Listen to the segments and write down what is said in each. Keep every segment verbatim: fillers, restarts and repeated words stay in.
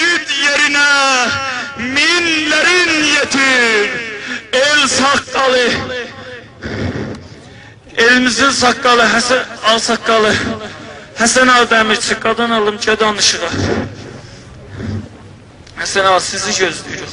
مسجد یئرینه مینلرین یئتیر. ائل ساققالی، ائلیمیزین ساققالی، حسن، آغ‌ساققالی حسن آغا دمیرچی، قادان آلیم، گل دانیشیغا. حسن آغا، سیزی گؤزله‌ییریک.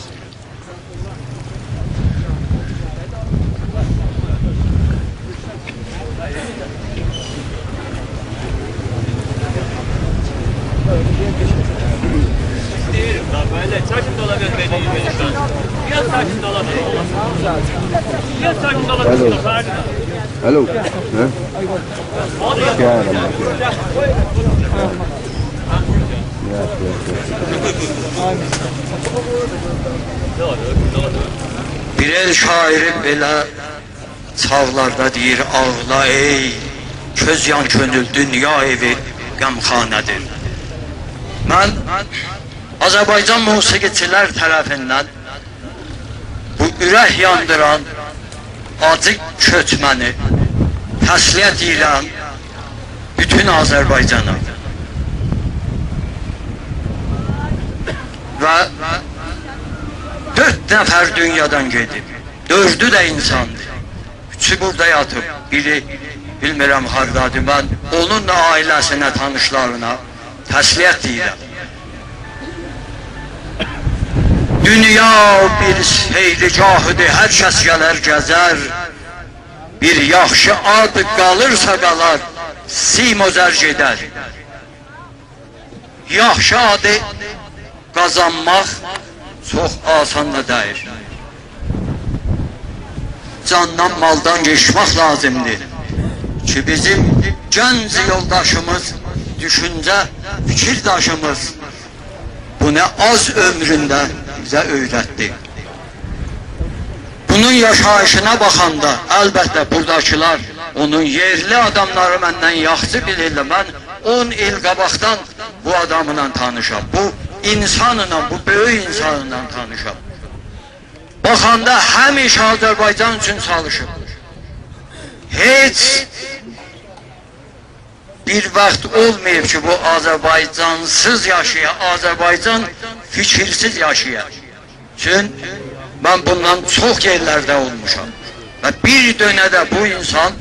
بئله، چکین دالا، بئله، بئله، بئله. بیر آز چکین دالا، بئله. بیر آز چکین دالا، بئله. الو. الو. هه؟ گلین، باخ. یاخشی، یاخشی. بیر ائل شاعیری بئله چاغلاردا دئییر: «آغلا ای کؤز یان کؤنول، دونیا ائوی غمخانه‌دیر.» من آذربایجان موسیقیچیلر طرفیندن بو اورک یاندیران آجی کؤچمه‌نی تسلیت دئییرم بوتون آذربایجانا. و دؤرد نفر دونیادان گئدیب. دؤردو ده اینساندیر. اوچو بورادا یاتیب، بیری بیلمیرم هاردادیر. من اونون دا عائله‌سینه، تانیشلارینا تسلیت دئییرم. دونیا بیر سیرگاهیدیر، هر کس گلر گزر. بیر یاخشی آد قالیرسا قالار، سیم و زر گئدر. یاخشی آدی قازانماق چوخ آسان دا دئییل. جاندان، مالدان ییغیشماق لازیمدیر کی، بیزیم گنج یولداشیمیز، دوشونجه فیکیرداشیمیز بونو آز عؤمرونده بیزه اؤیرتدی. بونون یاشاییشینا باخاندا، البته، بوراداکیلار، اونون یئرلی آداملاری مندن یاخشی بیلیرلر. من اون ایل قاباقدان بو آداملا تانیشام، بو اینسانلا، بو بؤیوک اینسانلا تانیشام. باخاندا همیشه آذربایجان اوچون چالیشیب. هئچ بیر واخت اولماییب کی، بو آذربایجانسیز یاشایا، آذربایجان فیکیرسیز یاشایا. چون من بوندان چوخ یئرلرده اولموشام. و بیر دؤنه ده بو اینسان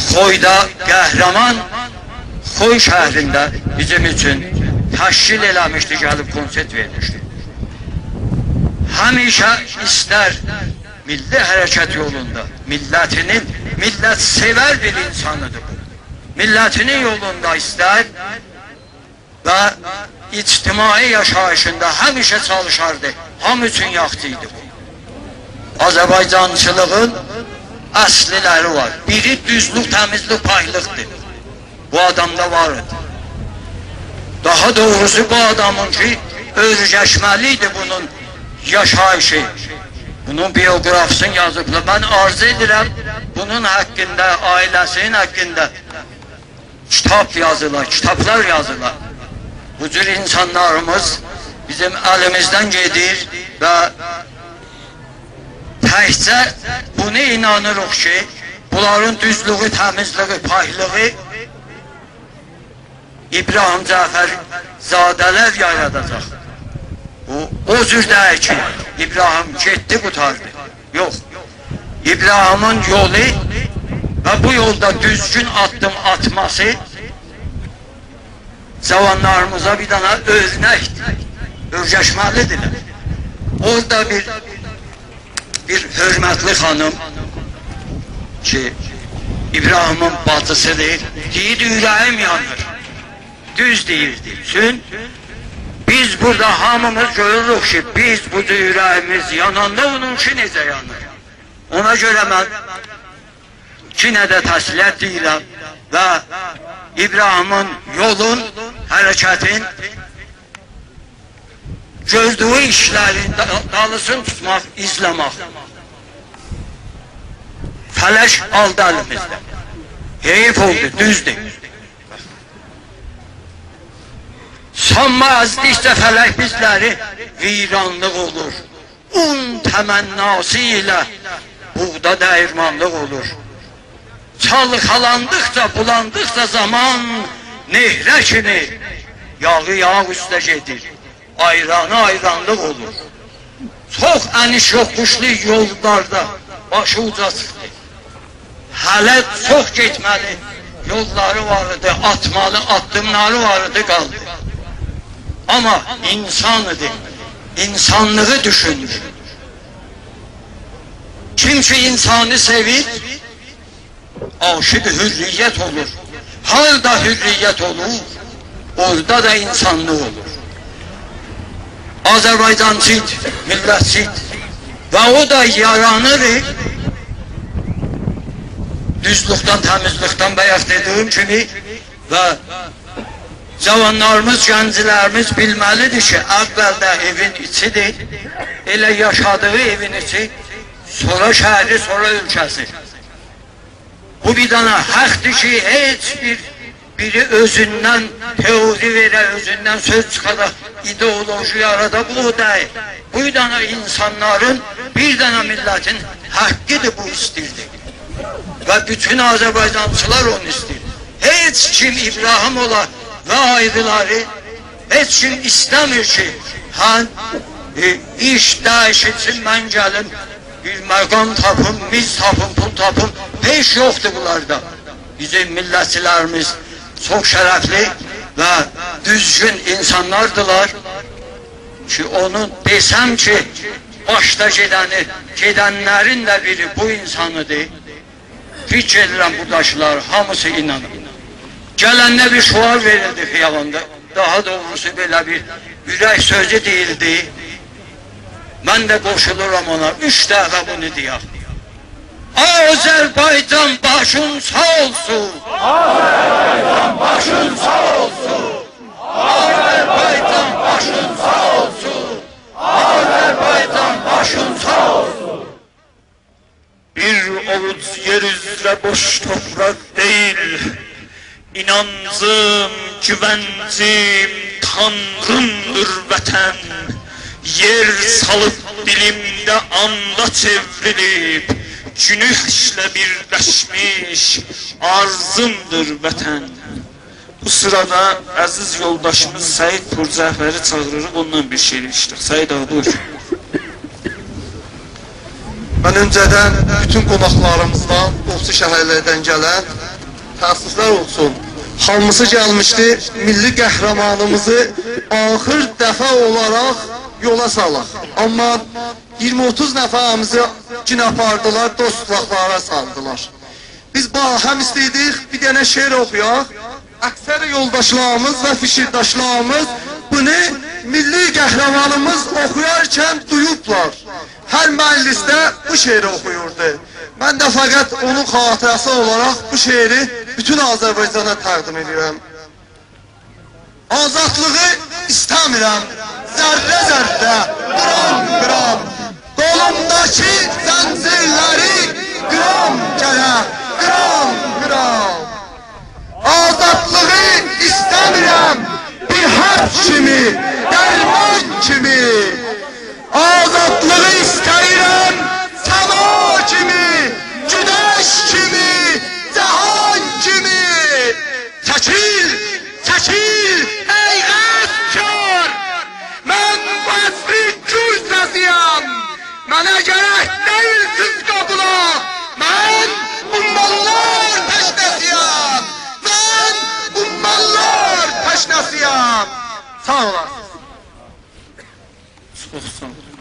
خویدا، قهرمان خوی شهرینده بیزیم اوچون تشکیل ائله‌میشدی، گلیب کنسرت وئرمیشدی. همیشه ایستر میللی حرکت یولوندا، میللتینین، میللت‌سئور بیر اینسان ایدی بو. میللتینین یولوندا ایستر و اجتماعی یاشاییشیندا همیشه چالیشاردی. هامی اوچون یاخشی ایدی بو. آذربایجانچیلیغین اصللری وار. بیری دوزلوک، تمیزلیک، پاکلیقدیر. بو آدامدا وار ایدی. داها دوغروسو، بو آدامین کی، اؤیرشمه‌لی ایدی بونون یاشاییشی. بونون بیوگرافیسینی یازیبلار. من آرزو ائدیرم، بونون حاقیندا، عائله‌سینین حاقیندا کیتاب یازیلا، کیتابلار یازیلا. بو جور اینسانلاریمیز بیزیم الیمیزدن گئدیر و تکجه بونو اینانیریق کی، بونلارین دوزلویو، تمیزلیگی، پاکلیغی ابراهیم جعفرزاده‌لر یاراداجاق. بو او جور دئییل کی، ابراهیم گئتدی، قوتاردی. یوخ. ابراهیمین یولو و بو یولدا دوزگون آددیم آتماسی جاوانلاریمیزا بیر دنه اؤرنکدیر. اؤیرشمه‌لیدیرلر. اورادا بیر، بیر حؤرمتلی خانیم کی، ابراهیمین باجیسیدیر، دئییر: «اوره‌ییم یانیر.» دوز دئییردی. چون بیز بورادا هامیمیز گؤروروک کی، بیز بو جور اوره‌ییمیز یاناندا اونونکی نئجه یانیر. اونا گؤره من یئنه ده تسلیت دئییرم و ابراهیمین یولون، حرکتین گؤردویو ایشلرین دا-، دالیسینی توتماق، ایزله‌مک. فلک آلدی الیمیزدن. حئیف اولدو، دوزدور. سانما ازدیکجه فلک بیزلری ویرانلیق اولور. اون تمناسی ایله بوغدا دییرمانلیق اولور. چالخالاندیقجا، بولاندیقجا زامان نئهره کیمی یاغی یاغ اوسته گئدیر، آیرانی آیرانلیق اولور. چوخ انیش یوخوشلو یوللاردا باشی اوجا چیخدی. هله چوخ گئتمه‌لی یوللاری وار ایدی، آتمالی آددیملاری وار ایدی، قالدی. آمما اینسان ایدی، اینسانلیغی دوشوندو. کیم کی اینسانی سئویر، عاشق حریت اولور. هاردا حریت اولور، اورادا دا اینسانلیق اولور. آذربایجانچی ایدی، میللتچی ایدی. و او دا یارانیر دوزلوکدن، تمیزلیکدن، بایاق دئدیگیم کیمی. و جاوانلاریمیز، گنجلریمیز بیلمه‌لیدیر کی، اولده ائوین ایچیدیر، ائله یاشادیغی ائوین ایچی، سونرا شهری، سونرا اؤلکه‌سی. بو بیر دنه حاقدیر کی، هئچ بیر بیری اؤزوندن تئوری وئره، اؤزوندن سؤز چیخادا، ایدئولوژی یارادا، بو او دئییل. بو بیر دنه اینسانلارین، بیر دنه میللتین حاققیدیر، بو ایستیردی. و بوتون آذربایجانچیلار اونو ایسته‌ییر. هئچ کیم، ابراهیم اولا و آیریلاری، هئچ کیم ایسته‌میر کی، هه، ائ، ایش دییشیلسین، من گلیم، بیر مقام تاپیم، میز تاپیم، پول تاپیم، هئچ یوخدور بونلاردا. بیزیم میللتچیلریمیز چوخ شرفلی و دوزگون اینسانلاردیلار کی، اونو دئسم کی، باشدا گئدنی، گئدنلرین ده بیری بو اینسان ایدی. فیکیر ائدیرم، بوراداکیلار هامیسی اینانیر. گلنده بیر شعار وئریلدی خیاباندا. داها دوغروسو، بئله بیر اورک سؤزو دئییلدی. من ده قوشولورام اونا. اوچ دفعه بونو دئیک. آذربایجان باشین ساغ اولسون. آذربایجان باشین ساغ اولسون. آذربایجان باشین ساغ اولسون. آذربایجان باشین ساغ اولسون. بیر اوووج یئر اوزره بوش توپراق دئییل. اینانجیم، گوونجیم، تانریمدیر وطن. یئر سالیب دیلیمده، آندا چئوریلیب، گونشله بیرلشمیش آرزیمدیر وطن. بو سیرادا عزیز یولداشیمیز سعید پورجعفری چاغیریریق، اوندان بیر شعر ائشیدک. سعید آغا، بویور. من اؤنجه‌دن بوتون قوناقلاریمیزدان، قونشو شهرلردن گلن، تأسفلر اولسون، هامیسی گلمیشدی، میللی قهرمانیمیزی آخیر دفعه اولاراق یولا سالاق. آمما اییرمی اوتوز نفریمیزی گون آپاردیلار، دوستلاقلارا سالدیلار. بیز باهم ایسته‌ییردیک بیر دنه شعر اوخویاق. اکثر یولداشلاریمیز و فیکیرداشلاریمیز بونو میللی قهرمانیمیز اوخویارکن دویوبلار. هر مجلسده بو شعری اوخویوردو. من ده فقط اونون خاطره‌سی اولاراق بو شعری بوتون آذربایجانا تقدیم ائدیرم. آزادلیغی ایسته‌میرم ذره ذره، قرام قرام. قولومداکی زنجیرلری قیرام گرک، قیرام قیرام. آزادلیغی ایسته‌میرم بیر حرب کیمی، درمان کیمی. آزادلیغی ایسته‌ییرم سما کیمی، گونش کیمی، جهان کیمی. چکیل، چکیل، ای غصبکار! من بو عصرین گور سسی‌یم. منه گرک دئییل سیسقا بولاق. من عماللار تشنه‌سی‌یم. من عماللار تشنه‌سی‌یم. ساغ اولاسینیز. چوخ ساغ اولون.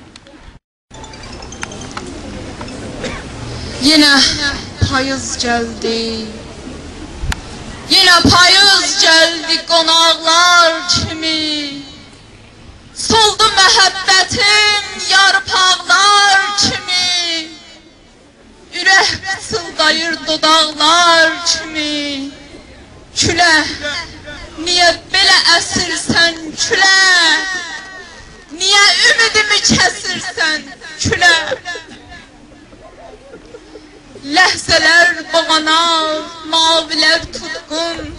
یئنه پاییز گلدی. یئنه پاییز گلدی قوناقلار کیمی. سولدو محبتیم یارپاقلار کیمی. اورک پیچیلداییر دوداقلار کیمی. کولک، نییه بئله اسیرسن، کولک؟ نییه امیدیمی کسیرسن، کولک؟ لحظه‌لر بوغاناق، ماوی‌لر توتقون.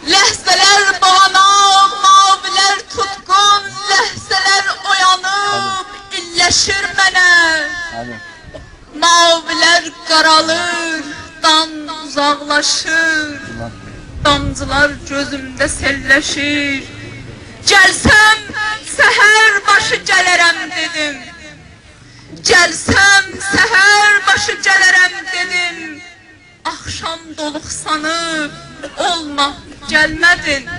لحظه‌لر بوغاناق، ماوی‌لر توتقون. لحظه‌لر اویانیب، ایللشیر منه. ماوی‌لر قارالیر، دان اوزاقلاشیر، دامجیلار گؤزومده سئللشیر. گلسم، سحر باشی گلرم دئدیم. گلسم، سحر باشی گلرم دئدیم. آخشام دولوق سانیب اولما، گلمه‌دین.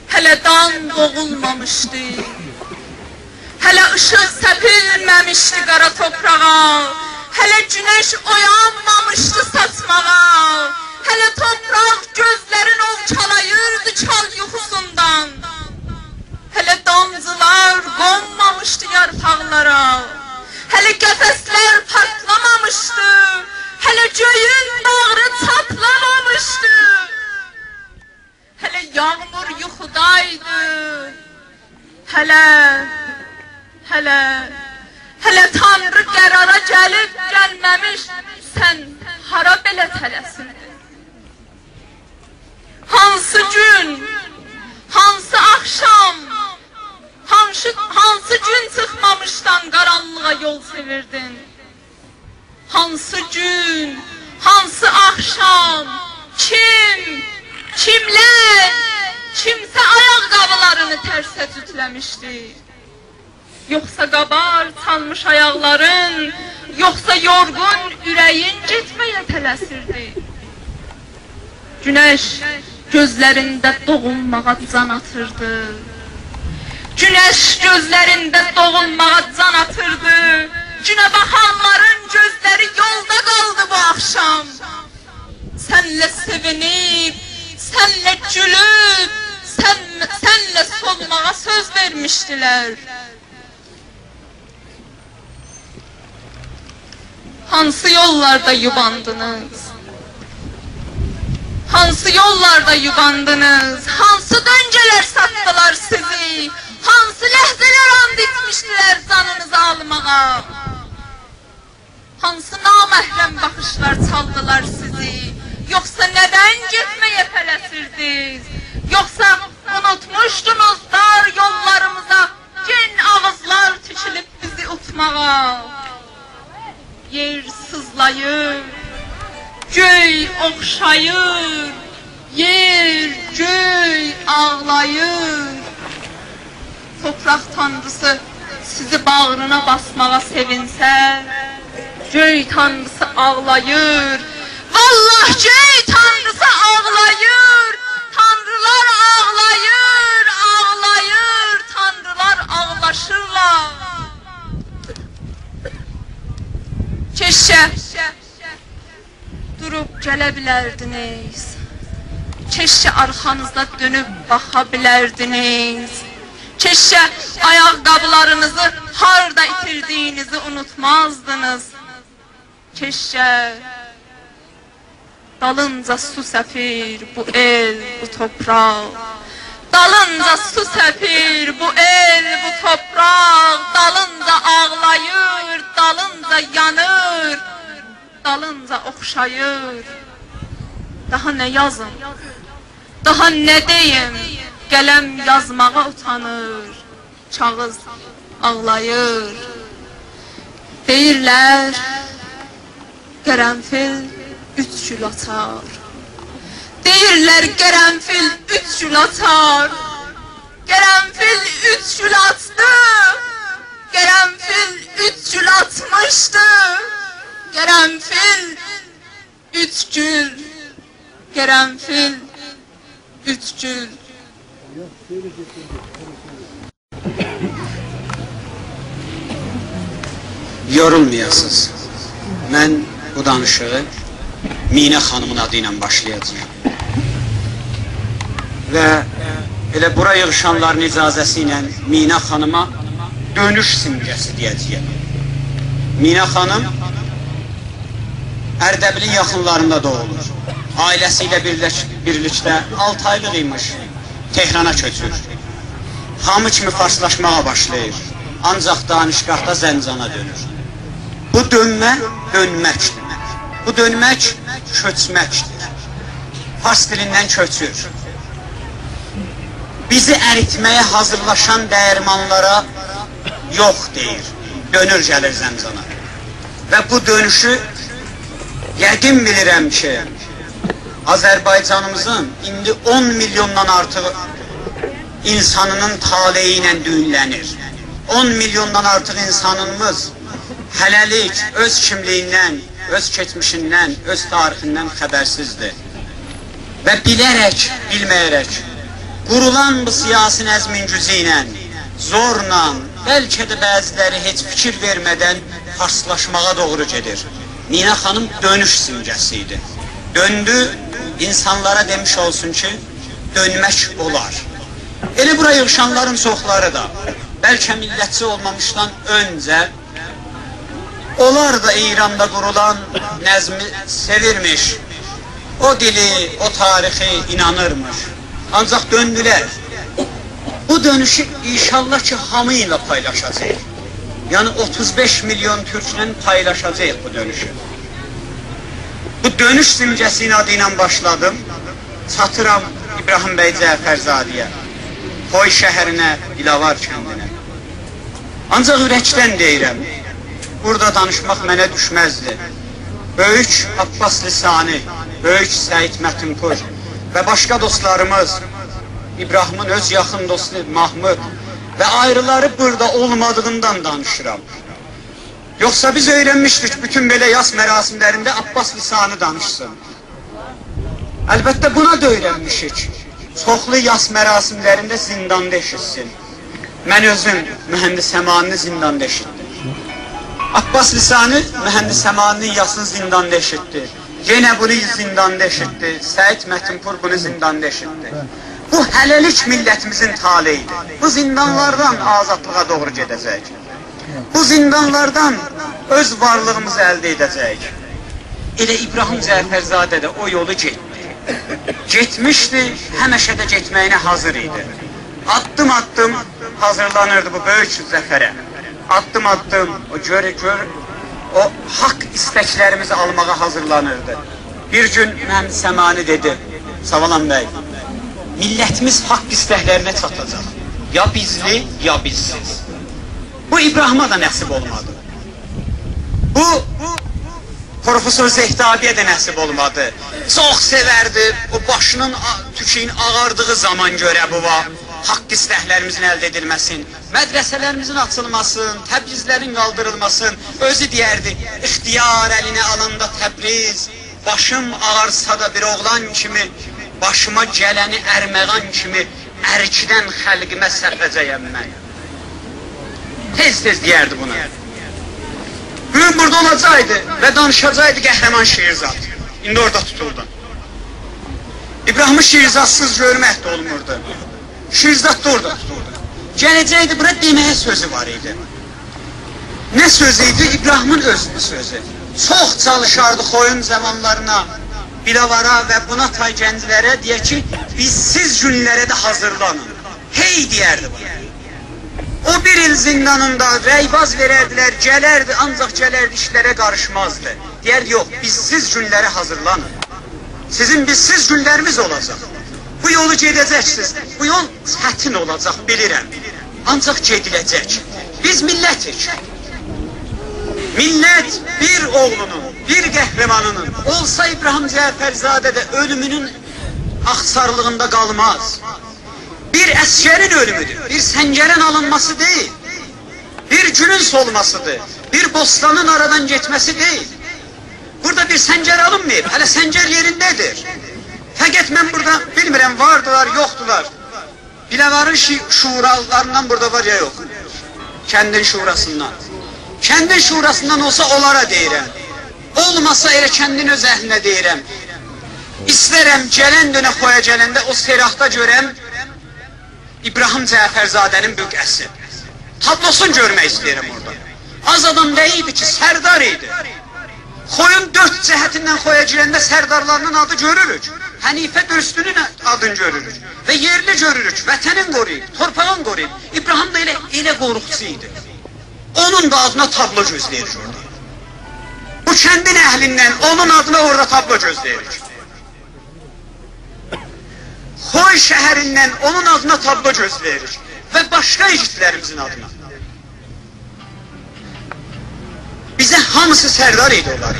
هله دان دوغولمامیشدی. هله ایشیق سپیلمه‌میشدی قارا توپراغا. هله گونش اویانمامیشدی ساچماغا. هله توپراق گؤزلرین اووجالاییردی چال یوخوسوندان. هله دامجیلار قونمامیشدی یارپاقلارا. هله قفسلر پارتلامامیشدی. هله گؤیون باغری چاتلامامیشدی. هله یاغمور یوخودایدی. هله، هله، هله تانری قرارا گلیب گلمه‌میش، سن هارا بئله تله‌سیردین؟ هانسی گون، هانسی آخشام، هانسی، هانسی گون چیخمامیشدان قارانلیغا یول چئویردین؟ هانسی گون، هانسی آخشام، کیم، کیملر، کیمسه آیاق‌قابیلارینی ترسه جوتله‌میشدی؟ یوخسا قابار چالمیش آیاقلارین، یوخسا یورغون اوره‌یین گئتمه‌یه تله‌سیردی؟ گونش گؤزلرینده دوغولماغا جان آتیردی. گونش گؤزلرینده دوغولماغا جان آتیردی. گونه باخانلارین گؤزلری یولدا قالدی بو آخشام. سنله سئوینیب، سنله گولوب، سن، سنله سولماغا سؤز وئرمیشدیلر. هانسی یوللاردا یوباندینیز؟ هانسی یوللاردا یوباندینیز؟ هانسی دؤنگه‌لر ساتدیلار سیزی؟ هانسی لحظه‌لر آند ایچمیشدیلر جانینیزی آلماغا؟ هانسی نامحرم باخیشلار چالدیلار سیزی؟ یوخسا ندن گئتمه‌یه تله‌سیردینیز؟ یوخسا اونوتموشدونوز دار یوللاریمیزا گئن آغیزلار تیکیلیب بیزی اوتماغا؟ یئر سیزلاییر، گؤی اوخشاییر، یئر، گؤی آغلاییر. توپراق تانریسی سیزی باغرینا باسماغا سئوینسه، گؤی تانریسی آغلاییر. والله، گؤی تانریسی آغلاییر. تانریلار آغلاییر، آغلاییر. تانریلار آغلاشیرلار. کئشکه دوروب گله بیلردینیز. کئشکه آرخانیزا دؤنوب باخا بیلردینیز. کئشکه آیاق‌قابیلارینیزی هاردا ایتیردیگینیزی اونوتمازدینیز. کئشکه. دالینجا سو سپیر بو ائل، بو توپراق. دالینجا سو سپیر بو ائل، بو توپراق. دالینجا آغلاییر، دالینجا یانیر. دالینجا اوخشاییر. داها نه یازیم؟ داها نه دئییم؟ قلم یازماغا اوتانیر. کاغیذ آغلاییر. دئییرلر، قرنفیل اوچ گول آچار. دئییرلر، قرنفیل اوچ گول آچار. قرنفیل اوچ گول آچدی. قرنفیل اوچ گول آچمیشدی. قرنفیل اوچ گول، قرنفیل اوچ گول. یورولمایاسینیز. من بو دانیشیغی مینا خانیمین آدی ایله باشلایاجاغام. و ائله بورا ییغیشانلارین اجازه‌سی ایله مینا خانیما دؤنوش سیمگه‌سی دئیه‌جه‌یم. مینا خانیم اردبیلین یاخینلاریندا دوغولور. عائله‌سی ایله بیرلش-، بیرلیکده آلتی آیلیق ایمیش. تهرانا کؤچور. هامی کیمی فارسلاشماغا باشلاییر. آنجاق دانشگاهدا زنجانا دؤنور. بو دؤنمه، دؤنمکدیر. بو دؤنمک کؤچمکدیر. فارس دیلیندن کؤچور. بیزی اریتمه‌یه حاضیرلاشان دیرمانلارا یوخ دئییر. دؤنور گلیر زنجانا. و بو دؤنوشو یقین بیلیرم کی، آذربایجانیمیزین ایندی اون میلیوندان آرتیق اینسانینین طالعی ایله دویونلنیر. اون میلیوندان آرتیق اینسانیمیز هله‌لیک اؤز کیملیگیندن، اؤز کئچمیشیندن، اؤز تاریخیندن خبرسیزدیر. و بیله‌رک، بیلمه‌یه‌رک قورولان بو سیاسی نظمین گوجو ایله زورلا، بلکه ده بعضی‌لری هئچ فیکیر وئرمه‌دن فارسلاشماغا دوغرو گئدیر. مینا خانیم دؤنوش سیمگه‌سی ایدی. دؤندو، اینسانلارا دئمیش اولسون کی، دؤنمک اولار. ائله بورا ییغیشانلارین چوخلاری دا، بلکه میللتچی اولمامیشدان اؤنجه، اونلار دا ایراندا قورولان نظمی سئویرمیش. او دیلی، او تاریخی اینانیرمیش. آنجاق دؤندولر. بو دؤنوشو انشاءالله کی، هامی ایله پایلاشاجاغیق. یعنی اوتوز بئش میلیون تورکله پایلاشاجاغیق بو دؤنوشو. بو دؤنوش سیمگه‌سی‌نین آدی ایله باشلادیم. چاتیرام ابراهیم بی جعفرزاده‌یه، خوی شهرینه، بیلاوار کندینه. آنجاق اورکدن دئییرم، بورادا دانیشماق منه دوشمزدی. بؤیوک عباس لسانی، بؤیوک سعید متین‌پور و باشقا دوستلاریمیز، ابراهیمین اؤز یاخین دوستو محمود و آیریلاری بورادا اولمادیغیندان دانیشیرام. یوخسا بیز اؤیرنمیشدیک بوتون بئله یاس مراسیملرینده عباس لسانی دانیشسین. البته، بونا دا اؤیرنمیشیک. چوخلو یاس مراسیملرینده زینداندا ائشیتسین. من اؤزوم مهندس امانی‌نی زینداندا ائشیتدیم. عباس لسانی مهندس امانی‌نین یاسینی زینداندا ائشیتدی. یئنه بونو زینداندا ائشیتدی. سعید متین‌پور بونو زینداندا ائشیتدی. بو هله‌لیک میللتیمیزین طالعی‌دیر. بو زیندانلاردان آزادلیغا دوغرو گئده‌جک. بو زیندانلاردان اؤز وارلیغیمیزی الده ائده‌جه‌ییک. ائله ابراهیم جعفرزاده ده او یولو گئتدی. گئتمیشدی، همیشه ده گئتمه‌یینه حاضر ایدی. آددیم-آددیم حاضرلانیردی بو بؤیوک ظفره. آددیم-آددیم او گؤر، گؤر، او حاق ایستکلریمیزی آلماغا حاضرلانیردی. بیر گون مهندس امانی دئدی: «ساوالان بی، میللتیمیز حاق ایستکلرینه چاتاجاق. یا بیزلی، یا بیزسیز.» بو ابراهیمه ده نصیب اولمادی. بو پروفسور زهتابی‌یه ده نصیب اولمادی. چوخ سئوردی او باشینین آ-، توکونون آغاردیغی زامان گؤره بو وا-، حاق ایستکلریمیزین الده ائدیلمه‌سین، مدرسه‌لریمیزین آچیلماسین، تبعیضلرین قالدیریلماسین. اؤزو دئیردی: «اختیار الینه آلاندا تبریز، باشیم آغارسا دا بیر اوغلان کیمی، باشیما گلنی ارمغان کیمی ارکدن خلقیمه سپه‌جه‌یم من.» تئز-تئز دئیردی بونو. بو گون بورادا اولاجاقدی و دانیشاجاقدی قهرمان شیرزاد. ایندی اورادا توتولدو. ابراهیمی شیرزادسیز گؤرمک ده اولموردو. شیرزاد دا اورادا توتولدو. گله‌جکدی بورا، دئمه‌یه سؤزو وار ایدی. نه سؤزو ایدی؟ ابراهیمین اؤز سؤزو. چوخ چالیشاردی خویون جاوانلارینا، بیلاوارا و بونا تای گنجلره دئیه کی، بیزسیز گونلره ده حاضرلانین. هئی دئیردی بونو. او بیر ایل زیندانیندا رأی‌باز وئرردیلر، گلردی، آنجاق گلردی، ایشلره قاریشمازدی. دئیردی: «یوخ، بیزسیز گونلره حاضرلانین. سیزین بیزسیز گونلریمیز اولاجاق. بو یولو گئده‌جکسینیز. بو یول چتین اولاجاق، بیلیرم. آنجاق گئدیله‌جک. بیز میللتیک. میللت بیر اوغلونون، بیر قهرمانینین، اولسا ابراهیم جعفرزاده ده، اؤلومونون آخسارلیغیندا قالماز. بیر عسگرین اؤلومودور، بیر سنگرین آلینماسی دئییل. بیر گولون سولماسیدیر، بیر بوستانین آرادان گئتمه‌سی دئییل. بورادا بیر سنگر آلینماییب، هله سنگر یئرینده‌دیر. فقط من بورادا بیلمیرم، واردیلار، یوخدولار. بیلاوارین شی-، شورالاریندان بورادا وار یا یوخ؟ کندین شوراسیندان. کندین شوراسیندان اولسا، اونلارا دئییرم. اولماسا، ائله کندین اؤز اهلینه دئییرم. ایسترم گلن دؤنه خویا گلنده او سئراخدا گؤرم ابراهیم جعفرزاده‌نین بقعه‌سی. تابلوسونو گؤرمک ایسته‌ییرم اورادا. آز آدام دئییردی کی، سردار ایدی. خویون دؤرد جهتیندن خویا گیرنده سردارلارینین آدی گؤروروک. حنیفه دوستونون آدینی گؤروروک. و یئرینی گؤروروک. وطنین قورویوب، تورپاغین قورویوب. ابراهیم دا ائله، ائله قوروقچو ایدی. اونون دا آدینا تابلو گؤزله‌ییریک اورادا. بو کندین اهلیندن اونون آدینا اورادا تابلو گؤزله‌ییریک. خوی شهریندن اونون آدینا تابلو گؤزله‌ییریک و باشقا ایگیدلریمیزین آدینا. بیزه هامیسی سردار ایدی اونلار.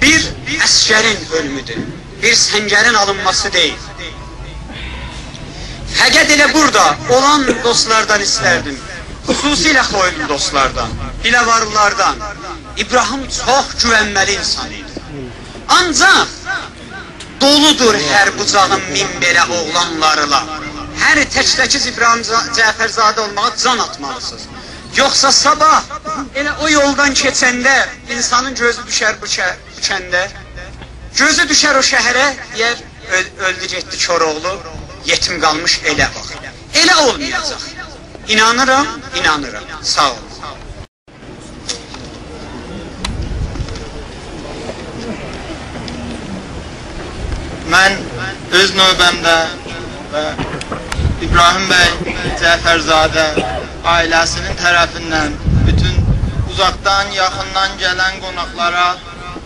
بیر عسگرین اؤلومودور. بیر سنگرین آلینماسی دئییل. فقط ائله بورادا اولان دوستلاردان ایستردیم، خصوصیله خویلو دوستلاردان، بیله‌وارلیلاردان. ابراهیم چوخ گوونمه‌لی اینسان ایدی. آنجاق دولودور هر بوجاغیم مین بئله اوغلانلارلا. هر تک‌تکیز ابراهیم جا-، جعفرزاده اولماغا جان آتمالیسینیز. یوخسا صاباح ائله او یولدان کئچنده اینسانین گؤزو دوشر بو که-، بو کنده. گؤزو دوشر او شهره، دئیر: «اؤل-، اؤلدو گئتدی کوراوغلو، یئتیم قالمیش ائله باخ.» ائله اولمایاجاق. اینانیرام، اینانیرام. ساغ اولون. من اؤز نوبه‌مده و ابراهیم بی جعفرزاده عائله‌سینین طرفیندن بوتون اوزاقدان، یاخیندان گلن قوناقلارا،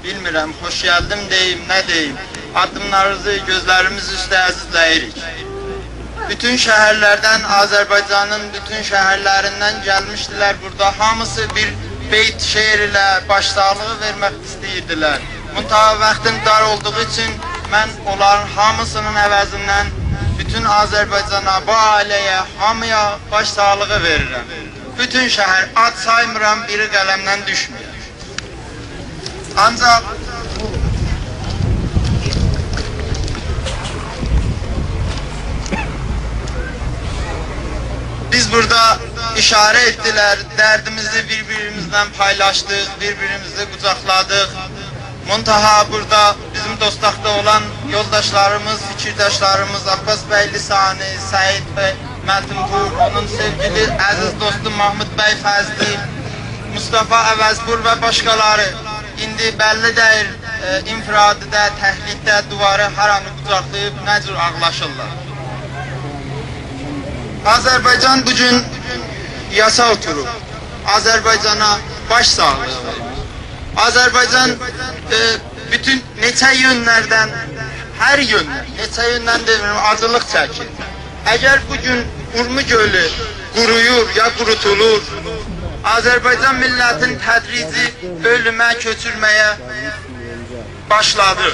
بیلمیرم، خوش گلدیم دئییم، نه دئییم، آددیملارینیزی گؤزلریمیز اوسته عزیزله‌ییریک. بوتون شهرلردن، آذربایجانین بوتون شهرلریندن گلمیشدیلر بورادا. هامیسی بیر بیت شعر ایله باش‌ساغلیغی وئرمک ایسته‌ییردیلر. منتها واختیم دار اولدوغو اوچون من اونلارین هامیسینین عوضیندن بوتون آذربایجانا، بو عائله‌یه، هامییا باش‌ساغلیغی وئریرم. بوتون شهر، آد سایمیرام، بیری قلمدن دوشمور. آنجاق بیز بورادا اشاره ائتدیلر، دردیمیزی بیر-بیریمیزله پایلاشدیق، بیر-بیریمیزی قوجاقلادیق. منتها بورادا بیزیم دوستاقدا اولان یولداشلاریمیز، فیکیرداشلاریمیز عباس بی لسانی، سعید بی متین‌پور، اونون سئوگیلی عزیز دوستو محمود بی فضلی، مصطفی عوض‌پور و باشقالاری. ایندی بللی دئییل، ائ، انفرادی‌ده، تک‌لیکده دیواری هارانی قوجاقلاییب نه جور آغلاشیرلار. آذربایجان بو گون یاسا اوتوروب. آذربایجانا باش‌ساغلیغی. آذربایجان، ائ، بوتون نئچه یؤنلردن، هر یؤندن، نئچه یؤندن دئمیرم، آجیلیق چکیر. اگر بو گون اورمو گؤلو قورویور یا قوروتولور، آذربایجان میللتین تدریجی اؤلومه، کؤچورمه‌یه باشلادی.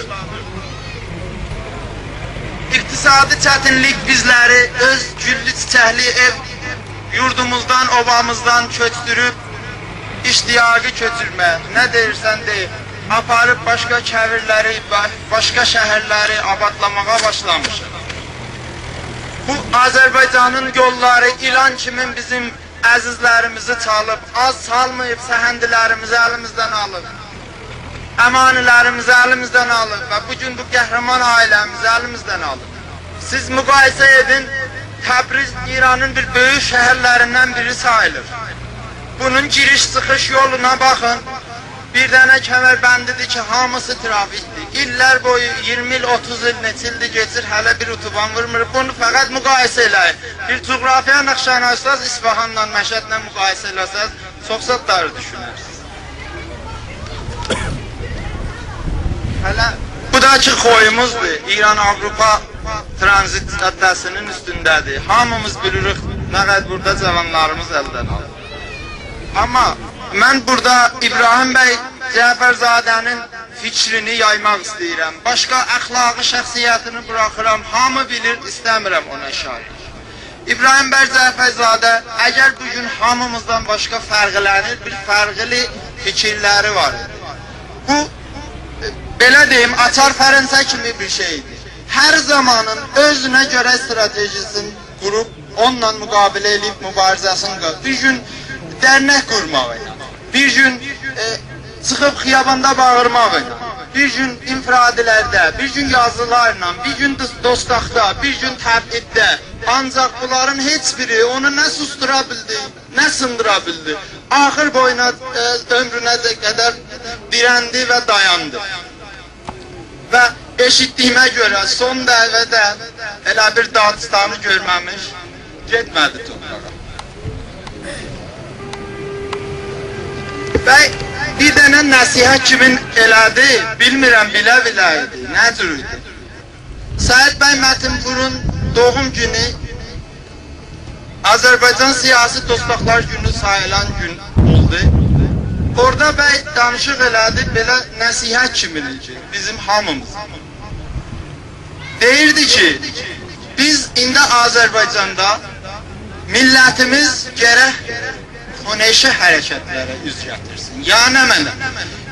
اقتصادی چتینلیک بیزلری اؤز گوللو چیچکلی ائو یوردوموزدان، اوبامیزدان کؤچدوروب، اشتیاقی کؤچورمه، نه دئییرسن دئ، آپاریب باشقا کویرلری، با-، باشقا شهرلری آبادلاماغا باشلامیشیق. بو آذربایجانین یوللاری ایلان کیمین بیزیم عزیزلریمیزی چالیب، آز چالماییب، سهندیلریمیزی الیمیزدن آلیب، امانیلریمیزی الیمیزدن آلیب و بو گون بو قهرمان عائله‌میزی الیمیزدن آلیب. سیز مقایسه ائدین، تبریز ایرانین بیر بؤیوک شهرلریندن بیری ساییلیر. بونون گیریش-چیخیش یولونا باخین. بیر دنه کمربندی‌دیر کی، هامیسی ترافیک‌دیر. ایللر بویو، ایگیرمی ایل، اوتوز ایل، نئچه ایلدیر کئچیر، هله بیر اتوبان وورمور. بونو فقط مقایسه ائله‌یین. بیر جغرافیا نقشه‌نی آچساز، اصفهانلا، مشهدله مقایسه ائله‌سز، چوخ زادلاری دوشونرسینیز. هله بو دا کی خویوموزدور، ایران-آوروپا ترانزیت خطی‌نین اوستونده‌دیر. هامیمیز بیلیریک، نه قدر بورادا جاوانلاریمیز الدن آلیر. آمما من بورادا ابراهیم بی جعفرزاده‌نین فیکرینی یایماق ایسته‌ییرم. باشقا اخلاقی شخصیتینی بوراخیرام. هامی بیلیر، ایسته‌میرم اونا اشاره. ابراهیم بی جعفرزاده، اگر بو گون هامیمیزدان باشقا فرقلنیر، بیر فرقلی فیکیرلری وار. بو، ائ، بئله دئییم، آچار فرانسه کیمی بیر شئی‌دیر. هر زامانین اؤزونه گؤره استراتژی‌سینی قوروب، اونونلا مقابله ائله‌ییب موباریزه‌سینی قا-، بیر گون درنک قورماغی ایله، بیر گون، ائ، چیخیب خیاباندا باغیرماغی ایله، بیر گون انفرادی‌لرده، بیر گون یازیلارلا، بیر گون دوس-، دوستاقدا، بیر گون تبعیدده. آنجاق بونلارین هئچ بیری اونو نه سوسدورا بیلدی، نه سیندیرا بیلدی. آخیر بویونا، ائ، عؤمرونه ده قدر دیرندی و دایاندی. و ائشیتدیییمه گؤره سون دقیقه‌ده ائله بیر داغیستانی گؤرمه‌میش گئتمه‌دی تورپاغا. و بیر دنه نصیحت کیمین ائله‌دی، بیلمیرم، بیله-بیله ایدی، نه جور ایدی. سعید بی متین‌پورون دوغوم گونو آذربایجان سیاسی دوستاقلار گونو ساییلان گون اولدو. اورادا بی دانیشیق ائله‌دی، بئله نصیحت کیمی ایدی بیزیم هامیمیزا. دئییردی کی، بیز ایندی آذربایجاندا میللتیمیز گرک کنشی حرکتلره اوز گتیرسین. یا نمنه؟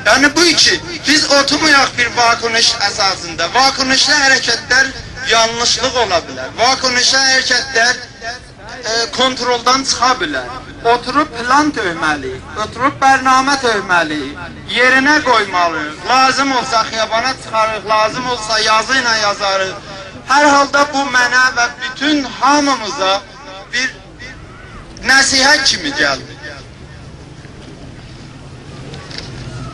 یعنی بو کی، بیز اوتورمایاق بیر واکنش اساسیندا. واکنشلی حرکتلر یانلیشلیق اولا بیلر. واکنشلی حرکتلر ائ، کنترلدان چیخا بیلر. اوتوروب پلان تؤکمه‌لی، اوتوروب برنامه تؤکمه‌لی، یئرینه قویمالی. لازیم اولسا خیابانا چیخاریق، لازیم اولسا یازی ایله یازاریق. هر حالدا بو منه و بوتون هامیمیزا بیر نصیحت کیمی گلدی.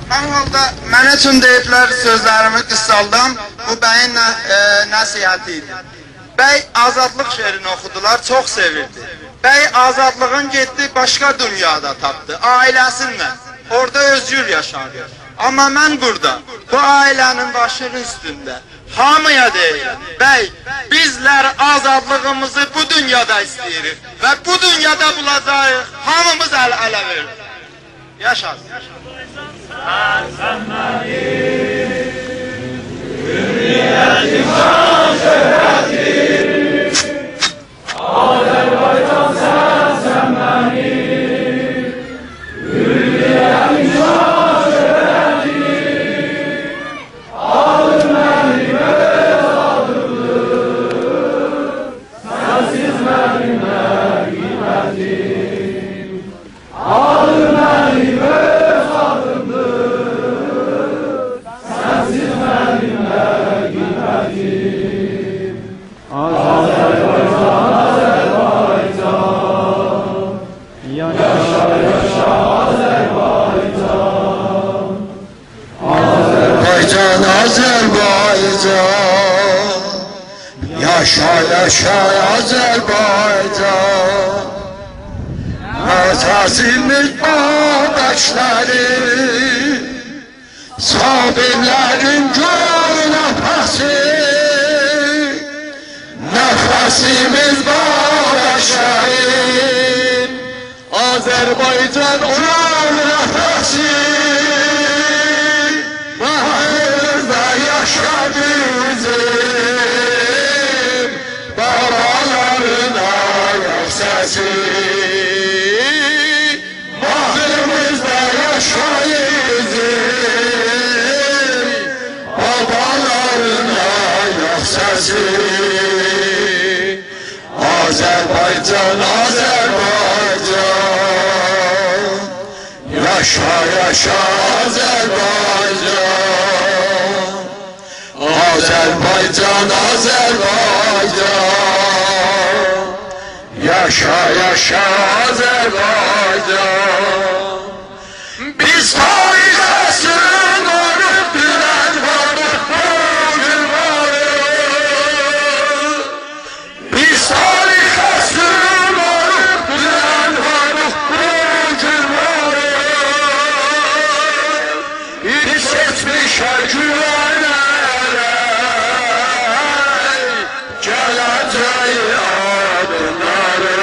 هر حالدا منه چون دئییبلر، سؤزلریمی قیسالدام، بو بیین نه-، ائ، نصیحتی ایدی. بی آزادلیق شعرینی اوخودولار، چوخ سئویردی. بی آزادلیغین گئتدی، باشقا دونیادا تاپدی، عائله‌سینله. اورادا اؤزگور یاشادی. آمما من بورادا، بو عائله‌نین باشینین اوستونده هامییا دئییرم: بی، بیزلر آزادلیغیمیزی بو دونیادا ایسته‌ییریک و بو دونیادا بولاجاغیق. هامیمیز ال-اله وئریریک. یاشاسین. آذربایجان، آذربایجان، یاشا، یاشا، آذربایجان. نفسیمیز بابکلری، صابرلرین گؤر نفسی. نفسیمیز بابکلری، آذربایجان اونون نفسی. باغریمیزدا یاشا بیزیم بابالارین آیاق سسی. باغریمیزدا یاشا بیزیم بابالارین آیاق سسی. آذربایجان، آذربایجان، یاشا، یاشا، آذربایجان. آذربایجان، آذربایجان، یاشا، یاشا، آذربایجان. بیز تاریخه سورونوروک، دونن واریق، بو گون واریق. بیز تاریخه سورونوروک، دونن واریق، بو گون واریق. بیز کئچمیشه گووه‌نه‌رک گله‌جه‌یی آددیملاریق.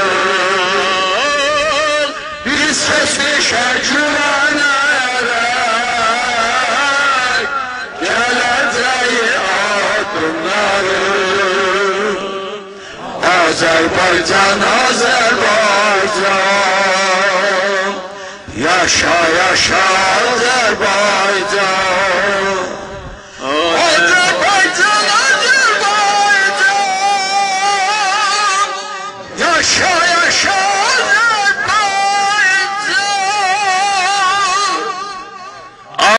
بیز کئچمیشه گووه‌نه‌رک گله‌جه‌یی آددیملاریق. آذربایجان، آذربایجان، یاشا، یاشا، آذربایجان. آذربایجان، آذربایجان، یاشا، یاشا،